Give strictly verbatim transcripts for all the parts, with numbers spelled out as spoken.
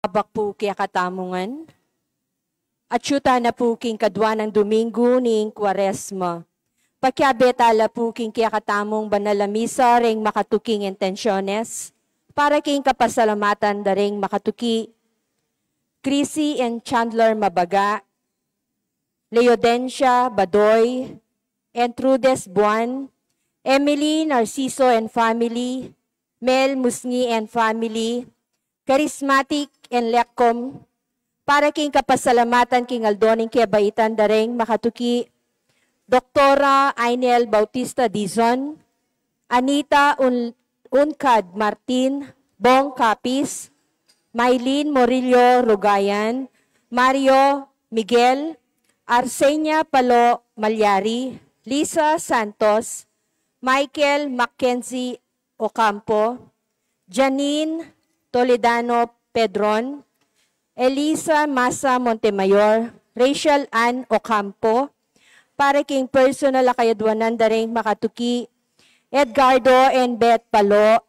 Abak pu kekatamu ngan. Atyu tana pu king kadua nang Domingo ning Kuaresma. Pakiabe tala pu king kekatamung banal a misa reng makatuking intensiones, para king kapasalamatan da reng makatuki: Chrissy and Chandler Mabaga, Leodencia Badoy and Trudes Buan, Emily Narciso and family, Mel Musngi and family, Charismatic and Lecom, para king kapasalamatan king aldo ning kebaitan da reng makatuki: Doktora Ainel Bautista Dizon, Anita Un-, Uncad Martin, Bong Capiz, Mylene Morillo Rugayan, Mario Miguel, Arsenia Palo Malyari, Lisa Santos, Michael Mackenzie Ocampo, Janine Toledano Pedron, Elisa Masa Montemayor, Rachel Ann Ocampo, para king personal a kayadwanan da reng makatuki: Edgardo and Beth Palo,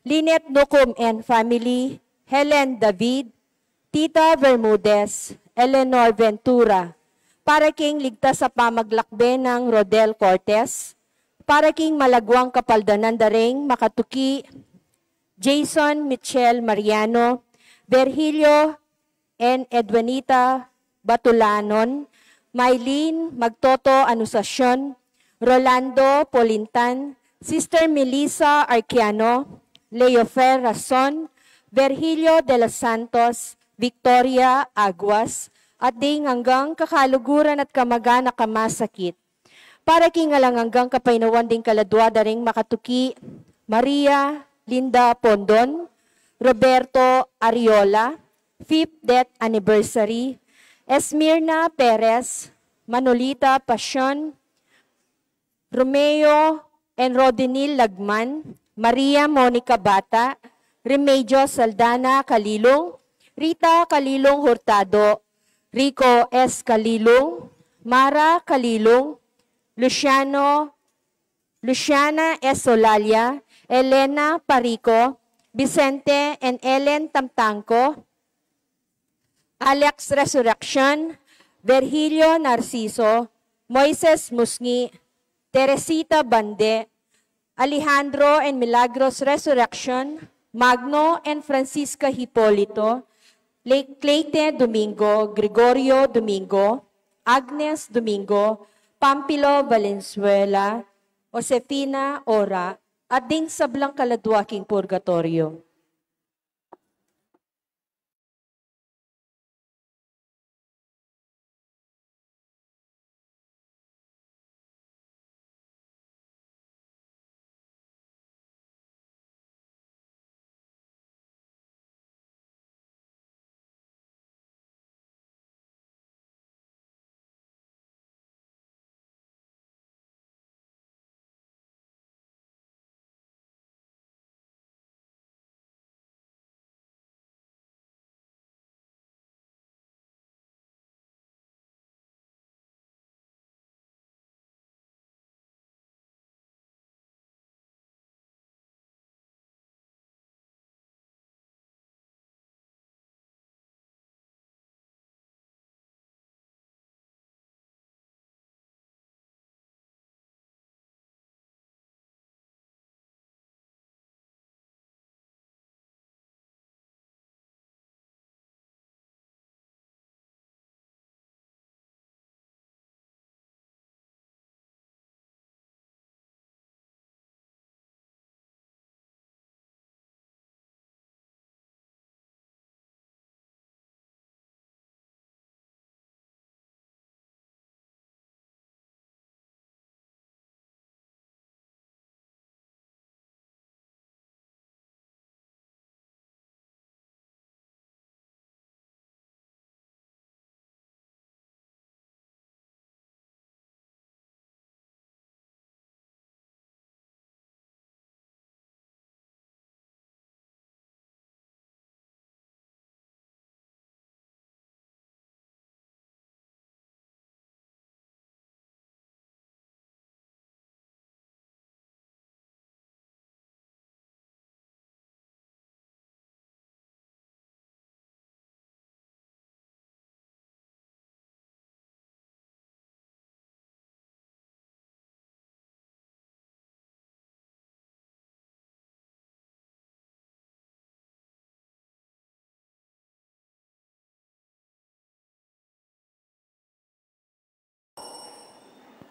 Lynette Nucum and family, Helen David, Tita Bermudez, Eleanor Ventura, para king ligtas a pamaglakbe nang Rodel Cortez, para king malaguang kapaldanan da reng makatuki: Jason Michel Mariano, Virgilio and Edwinita Batulanon, Mylene Magtoto Anunciacion, Rolando Polintan, Sister Melissa Arquiano, Leofer Rason, Virgilio de los Santos, Victoria Aguas, at ding anggang kakaluguran at kamag-anak a masakit. Para king alang anggang kapaynawan ding kaladua da ring makatuki: Maria Linda Pondon, Roberto Ariola, fifth death anniversary, Esmirna Perez, Manolita Pasion, Romeo and Rodinil Lagman, Maria Monica Bata, Remedios Saldana Calilung, Rita Calilung Hurtado, Rico S. Calilung, Mara Calilung, Luciano, Luciana S. Olalia, Elena Parico, Vicente and Ellen Tamtangco, Alex Resurrection, Virgilio Narciso, Moises Musngi, Teresita Bande, Alejandro and Milagros Resurrection, Magno and Francisca Hipolito, Le-, Cleite Domingo, Gregorio Domingo, Agnes Domingo, Pampilo Valenzuela, Josefina Ora, at ding sablang kaladua king purgatorio.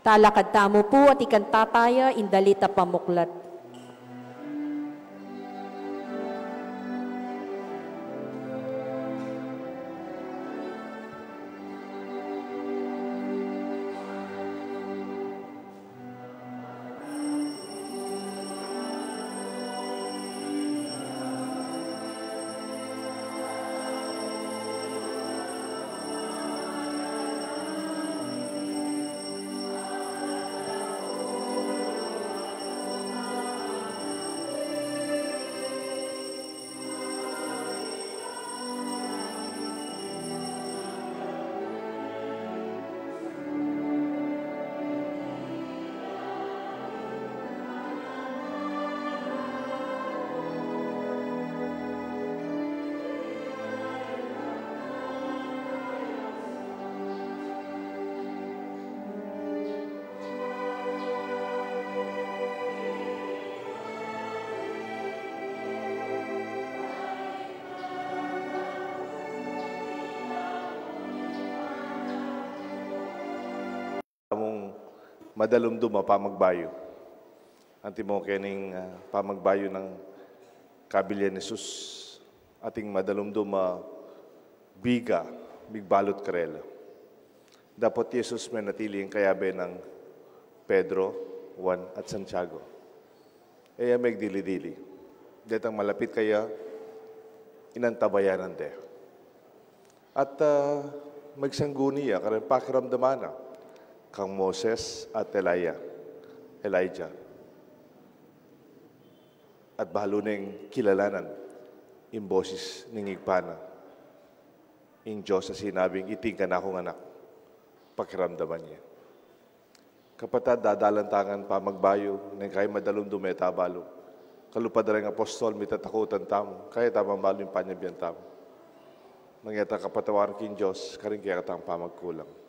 Talakad tamu pu at ikanta taya ing dalit a pamuklat. Tamung madalumdum a pamagbayu. Antimo kening, ah, pamagbayu nang kabilyan Jesus, ating madalumdum a biga migbalut karela. Dapot i Jesus menatili ing kayabe nang Pedro, Juan, at Santiago. E ya megdili-dili. Detang malapit keya, inantabayanan de. At, ah, megsangguni ya kareng pakiramdaman na kang Moses at Elia, Elijah. At balu neng kilalanan ing boses ning Ibpa na, ing Dios a sinabing, "Iti ing kanakung Anak, pakiramdaman ye." Kapatad, dadalan tang pamagbayu, neng kaya madalumdum e ta balu. Kalupad da reng apostol, mitatakutan tamu, kaya ta balu ing panyabyan tamu. Mangyari ta kapatawaran king Dios karing kekatang pamagkulang.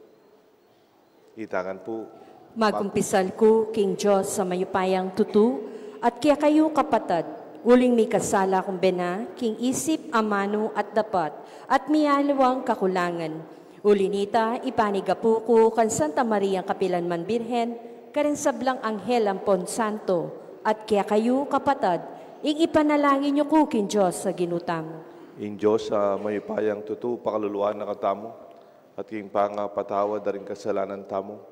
Itangan pu. Magkumpisal ku king Dios a mayupayang tutu, at kekayu kapatad, uling mikasala kung bena king isip, amanu at dapat, at mialiwang kakulangan. Uli nita, ipanigapu ku kang Santa Mariang kapilanman Birhen, kareng sablang anghel ampon santo, at kekayu kapatad, ing ipanalangin yu ku king Dios a Ginu tamu. Ing Dios a mayupayang tutu, pakaluluan na katamu, at king pangapatawad da ring kasalanan tamu,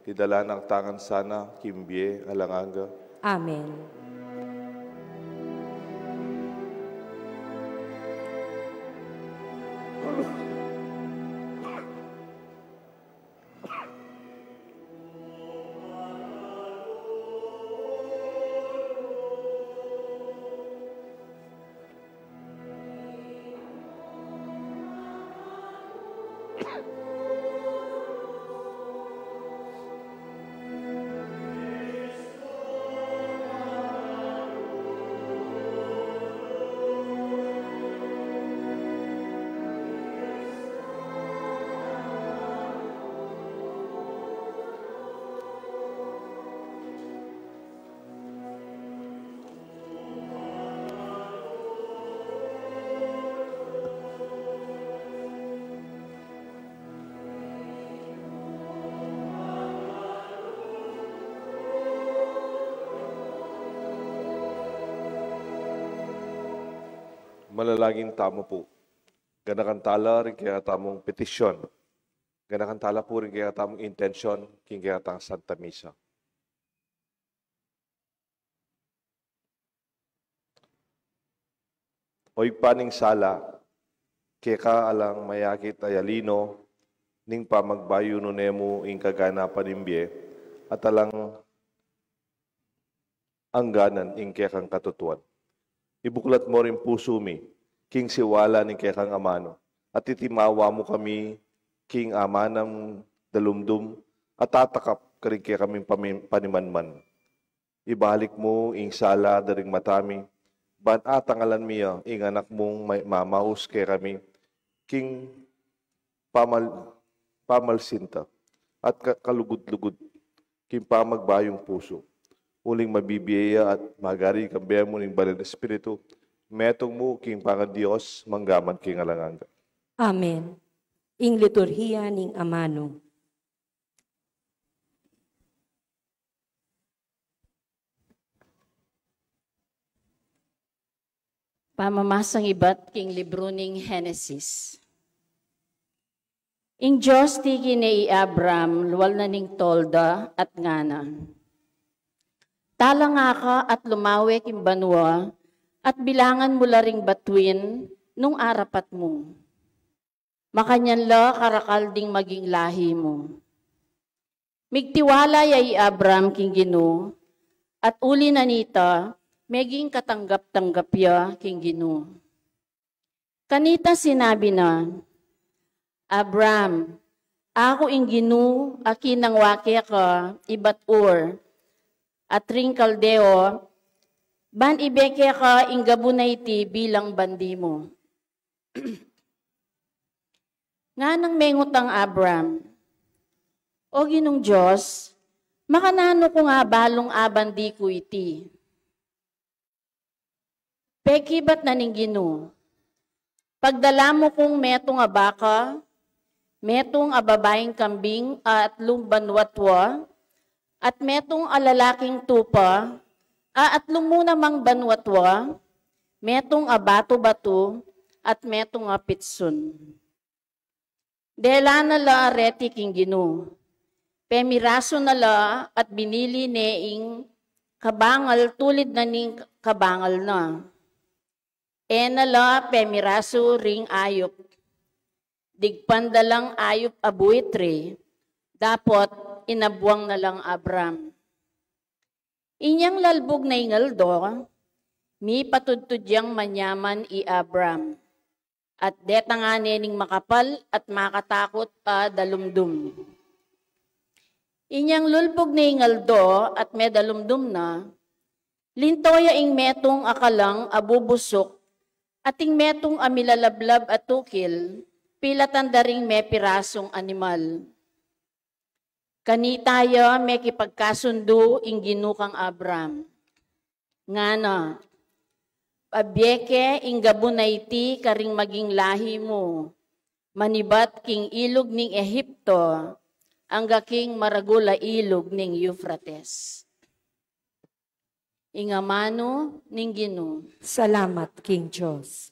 idala na katamu sana king bie alang angga. Amen. Manalangin tamu pu. Ganakan tala ring kekatamung petisyon. Ganakan tala pu ring kekatamung intensyon king kekatang Santa Misa. O Ibpa ning sala, keka alang mayakit a yalino ning pamagbayu, nune mu ing kaganapan ning bie, at alang angganan ing kekang katutuan. Ibuklat mu ring pusu mi king siwala ning kekang amanu, at itimawa mu kami king amanang dalumdum a tatakap karing kekaming pami-, panimanman. Ibalik mu ing sala da ring mata mi, ban atangalan mi ya ing Anak mung may-, mamaus kekami king pamal-, pamalsinta at ka-, kalugud-lugud king pamagbayung pusu. Uling mabibie ya at magari kambe mu ning Banal Espiritu, metung mu king pangan Dios, mangga man king alang angga. Amen. Ing liturhiya ning amanu. Pamamasang ibat king libru ning Henesis. Ing Dios tiki ne i Abram lual na ning tolda at ngana, "Talanga ka at lumawe king banua at bilangan mu la ring batuin nung arapat mu. Makanyan la karakal ding maging lahi mu." Migtiwala ya i Abram king Ginu, at uli na nita, meging katanggap-tanggap ya king Ginu. Kanita sinabi na, "Abram, aku ing Ginu a kinangwa keka ibat Ur, at ring Kaldeo, ban ibe keka ing gabun a iti bilang bandi mu." Nganang mengutang Abram, "O Ginung Dios, makananu kung abalung a bandi ku iti?" Pekibat na ning Ginu, "Pagdala mu kung metung a baka, metung a babaing kambing a atlung banua tua, at metung a lalaking tupa a atlung mu namang banua tua, metung a batu-batu, at metung a pitsun." Dela na la reti king Ginu. Pemirasu na la at binili ne ing kabangal tulid na ning kabangal na. E na la pemirasu ring ayup. Digpan da lang ayup a buitre, dapot inabuang na lang Abram. Inyang lalbug na ing aldo, mipatudtud yang manyaman i Abram, at detang ne ning makapal at makatakut a dalumdum. Inyang lulbug na ing aldo at medalumdum na, linto ya ing metung a kalang a bubusuk, at ing metung a milalablab a tukil, pilatan da ring mepirasung animal. Kanita ya mekipagkasundu ing Ginu kang Abram. Ngana, "Pabie ke ing gabun a iti karing maging lahi mu, manibat king ilug ning Ehipto, angga king maragul a ilug ning Eufrates." Ing amanu ning Ginu. Salamat king Dios.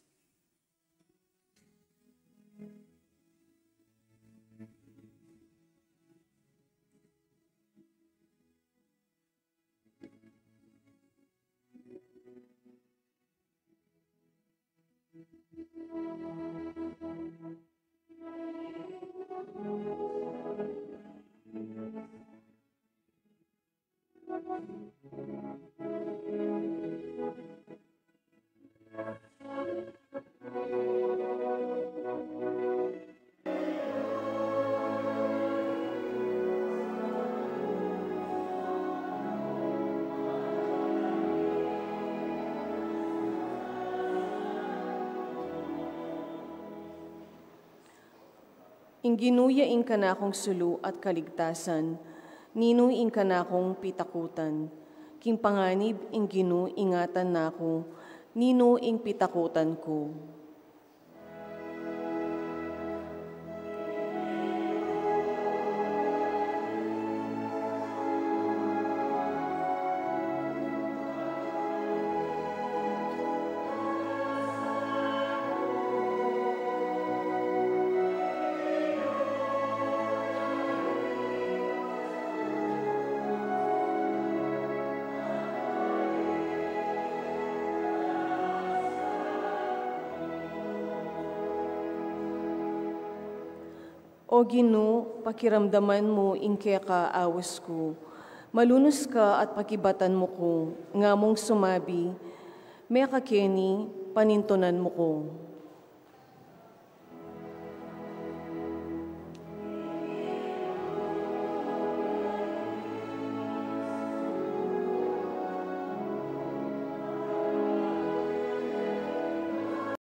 Ing Ginu ya ing kanakung sulu at kaligtasan, ninu ing kanakung pitakutan? King panganib ing Ginu ingatan na ku, ninu ing pitakutan ku? O Ginu, pakiramdaman mu ing keka aus ku. Malunus ka at pakibatan mu ku, nga mung sumabi, mekakeni, panintunan mu ku.